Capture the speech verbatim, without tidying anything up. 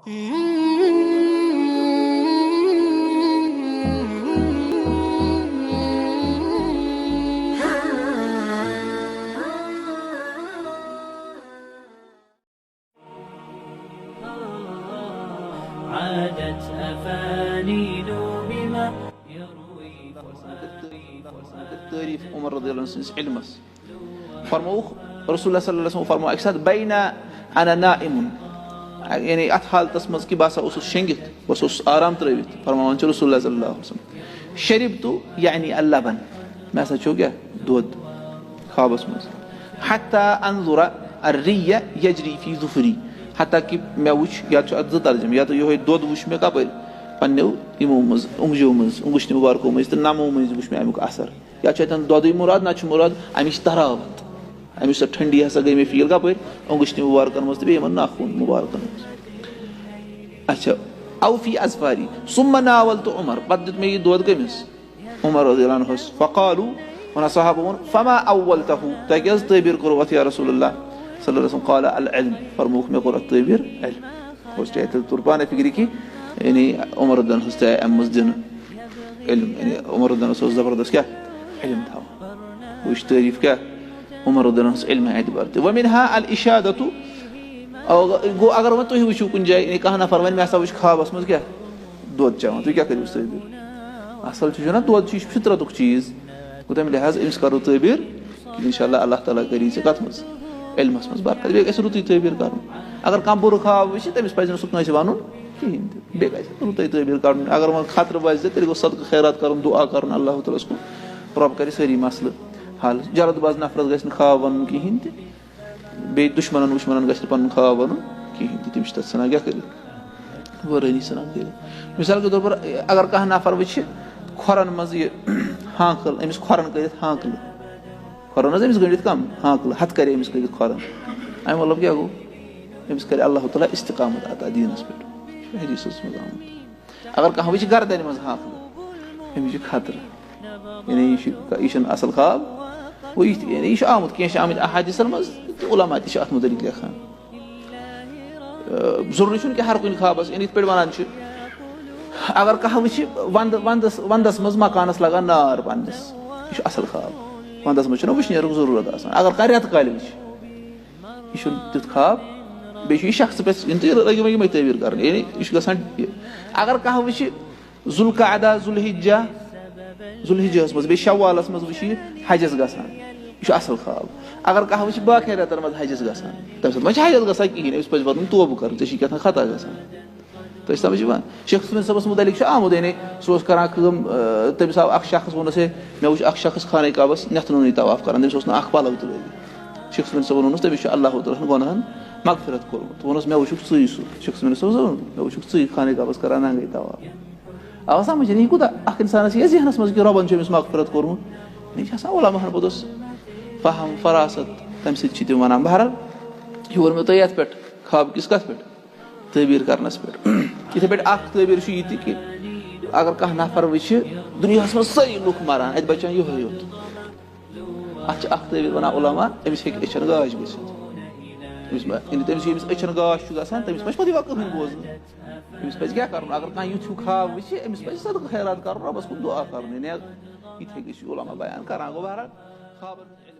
عادت أفانين بما يروي فؤادي. تعریف عمر رضی اللہ عنہ سٕنٛدِس علمس۔ فرمووُکھ رسول اللہ صلی اللہ علیہ وسلم، فرموو اَکہِ ساتہٕ، "بین انا نائم"، یعنی اتھ حالتس منٛز کہِ بہٕ ہسا اوسُس شیٚنگِتھ، بہٕ ہسا اوسُس آرام ترٲوِتھ، فرماوان چھُ رسول اللہ صلی اللہ علیہ وسلم، "شربت"، یعنی اللبن، مےٚ ہسا چیوٚو کیٛاہ؟ دۄد، خوابس منٛز۔ "حتی انظر الری یجری فی ظفری"، حتیٰ کہِ مےٚ وُچھ، یا چھُ اتھ زٕ ترجمہٕ، یا تہٕ یِہوٚے دۄد وُچھ مےٚ کپٲرۍ؟ پننیو یِمو منٛز، اوٚنٛگجو منٛز، اوٚنٛگُچنہِ مُبارکو مٔنٛزۍ تہٕ نمو مٔنٛزۍ وُچھ مےٚ امیُک اثر۔ یا چھُ اتٮ۪ن دۄدٕے مُراد، نہ چھُ مُراد امِچ طراوت، امِچ سۄ ٹھنڈی ہسا گٔے مےٚ فیٖل کپٲرۍ؟ اوٚنٛگُچنہِ مُبارکن منٛز تہٕ بیٚیہِ یِمن ناخوٗن مُبارکن منٛز۔ اچھا، او فی اظفاری، ثم ناولت عمر، پتہٕ دیُت مےٚ یہِ دۄد کٔمِس؟ عمر رضی اللہ عنہس۔ فقالوا، وَنان صحابہ ووٚن، "فما اولتہ"، تۄہہِ کیٛازِ تعبیر کوٚروٕ اتھ یا رسول اللہ صلی اللہ علیہ وسلم؟ قال، "العلم"، فرمووُکھ مےٚ کوٚر اتھ تعبیر علم۔ اوس چاہے تیٚلہِ توٚر پانہٕ فکرِ کہِ یعنی عمر رضی اللہ عنہس تہِ آیہِ امہِ منٛز دِنہٕ علم، یعنی عمر رضی اللہ عنہس اوس زبردست کیٛاہ؟ علم تھاوان۔ وٕچھ تعریف کیٛاہ؟ عمر رضی اللہ عنہس علمہٕ اعتبار تہِ۔ ومنها الاشادة، او، گوٚو اگر وۄنۍ تُہۍ وٕچھِو کُنہِ جایہِ، یعنی کانٛہہ نفر وَنہِ، "مےٚ ہسا وٕچھ خوابس منٛز کیٛاہ؟ دۄد چٮ۪وان"، تُہۍ کیٛاہ کٔرِو تعبیر؟ اصل چھُ، چھُ نہ دۄد چھُ، یہِ چھُ فطرتُک چیٖز۔ گوٚو تَمہِ لحاظ أمِس کَرو تعبیٖر، اِنشاء اللہ اللہ تعالیٰ کَرِ یہِ ژےٚ کَتھ منٛز؟ علمَس منٛز برکت۔ بیٚیہِ گژھِ رُتُے تعبیٖر کَرُن۔ اگر کانٛہہ بُرٕ خواب وٕچھِ، تٔمِس پَزِ نہٕ سُہ کٲنٛسہِ وَنُن کِہیٖنۍ تہِ۔ بیٚیہِ گژھِ رُتُے تعبیٖر کَرُن۔ اگر وۄنۍ خطرٕ باسہِ، تیٚلہِ گوٚو صدقہٕ خیرات کَرُن، دُعا کَرُن اللہ تعالیٰ ہَس کُن، رۄب کَرِ سٲری مسلہٕ حل۔ جلد باز نفرَس گژھِ نہٕ خواب وَنُن کِہیٖنۍ تہِ۔ بیٚیہِ دُشمنَن وُشمنَن گژھِ نہٕ پَنُن خواب وَنُن کِہیٖنۍ تہِ۔ تِم چھِ تَتھ ژھٕنان کیٛاہ کٔرِتھ؟ وٲرٲنی ژھٕنان کٔرِتھ۔ مثال کے طور پر، اگر کانٛہہ نفر وٕچھِ کھۄرن منٛز یہِ ہانکل، أمِس کھۄرن کٔرِتھ ہانکلہٕ، کھۄرن حظ أمِس گٔنڈِتھ کم ہانکلہٕ، ہتھ کرِ أمِس کٔرِتھ کھۄرن، اَمہِ مطلب کیٛاہ گوٚو؟ أمِس کرِ اللہ تعالیٰ استقامت عطا دیٖنس پٮ۪ٹھ۔ حدیثس منٛز آمُت۔ اگر کانٛہہ وٕچھِ گردنہِ منٛز ہانکلہٕ، أمِس چھُ خطرٕ، یعنی یہِ چھُ، یہِ چھُنہٕ اصل خواب۔ گوٚو یہِ تہِ، یعنی یہِ چھُ آمُت، کینٛہہ چھِ آمٕتۍ احادیثن منٛز تہٕ علماء تہِ چھِ اتھ متعلق لیکھان۔ آ، ضروٗری چھُنہٕ کہِ ہر کُنہِ خوابس، یعنی یِتھ پٲٹھۍ وَنان چھِ، اگر کانٛہہ وٕچھِ وَندٕ-، وَندَس، وَندَس منٛز مکانَس لَگان نار پنٛنِس، یہِ چھُ اَصٕل خواب۔ وَندَس منٛز چھُنہ وٕشنیرُک ضروٗرت آسان۔ اگر کانٛہہ رٮ۪تہٕ کالہِ وٕچھِ، یہِ چھُنہٕ تیُتھ خواب۔ بیٚیہِ چھُ یہِ شخصہٕ پٮ۪ٹھ، یِم تہِ لٲگِو وۄنۍ یِمَے تعبیٖر کَرٕنۍ۔ یعنی یہِ چھُ گژھان یہِ۔ اگر کانٛہہ وٕچھِ ذوالقعدہ، ذوالحجہ، ذوالحجہَس منٛز، بیٚیہِ شوالَس منٛز وٕچھِ یہِ حجَس گژھان، یہِ چھُ اَصٕل خواب۔ اگر کانٛہہ وٕچھِ باقیَن رٮ۪تَن منٛز حجَس گژھان، تَمہِ ساتہٕ ما چھِ حجَس گژھان کِہیٖنۍ؟ أمِس پَزِ وَنُن توبہٕ کَرُن، ژےٚ چھِ کیٛاہ تام خطا گژھان۔ تۄہہِ چھِ سَمٕجھ یِوان؟ شیخ عثمان صٲبَس مُتعلِق چھُ آمُت، یعنی سُہ اوس کَران کٲم، آ، تٔمِس آو اَکھ شخص، ووٚنُس، "ہے، مےٚ وٕچھ اَکھ شخص خانہ کعبَس نٮ۪تھٕ نوٚنُے طواف کَران، تٔمِس اوس نہٕ اَکھ پَلَو تہِ لٲگِتھ۔" شیخ عثمان صٲبَن ووٚنُس، "تٔمِس چھُ اللہ تعالیٰ ہَن گۄناہَن مغفرت کوٚرمُت۔" ووٚنُس، "مےٚ وٕچھُکھ ژٕے سُہ۔" شیخ عثمان صٲبَس ووٚن، "مےٚ وٕچھُکھ ژٕے خانہ کعبَس کَران ننٛگَے طواف۔" آو سَمٕجھ، یہِ کوٗتاہ اَکھ اِنسانَس یہِ ذہنَس منٛز کہِ رۄبَن چھُ أمِس مغفرت کوٚرمُت۔ یہِ چھِ آسان علماء ہَن پوٚتُس فہم، فراست، تَمہِ سۭتۍ چھِ تِم وَنان۔ بہرحال، یہِ ووٚن مےٚ تۄہہِ یَتھ پٮ۪ٹھ، خواب کِس کَتھ پٮ۪ٹھ؟ تعبیٖر کَرنَس پٮ۪ٹھ۔ یِتھَے پٲٹھۍ اَکھ تعبیٖر چھُ یہِ تہِ کہِ اگر کانٛہہ نفر وٕچھِ، دُنیاہَس منٛز سٲری لُکھ مَران، اَتہِ بَچان یِہوٚے یوت۔ اَتھ چھِ اَکھ تعبیٖر وَنان علماء، أمِس ہیٚکہِ أچھَن گاش گٔژھِتھ۔ أمِس ما، یعنی تٔمِس، ییٚمِس أچھَن گاش چھُ گژھان، تٔمِس ما چھِ پَتہٕ یِوان کٕہٕنۍ بوزنہٕ؟ أمِس پَزِ کیٛاہ کَرُن؟ اگر کانٛہہ یُتھ ہیوٗ خواب وٕچھِ، أمِس پَزِ صدقہٕ خیرات کَرُن، رۄبَس کُن دُعا کَرُن۔ یعنی یِتھَے کٔنۍ چھِ علماء بیان کَران۔ گوٚو بہرحال، خوابَن ہٕنٛز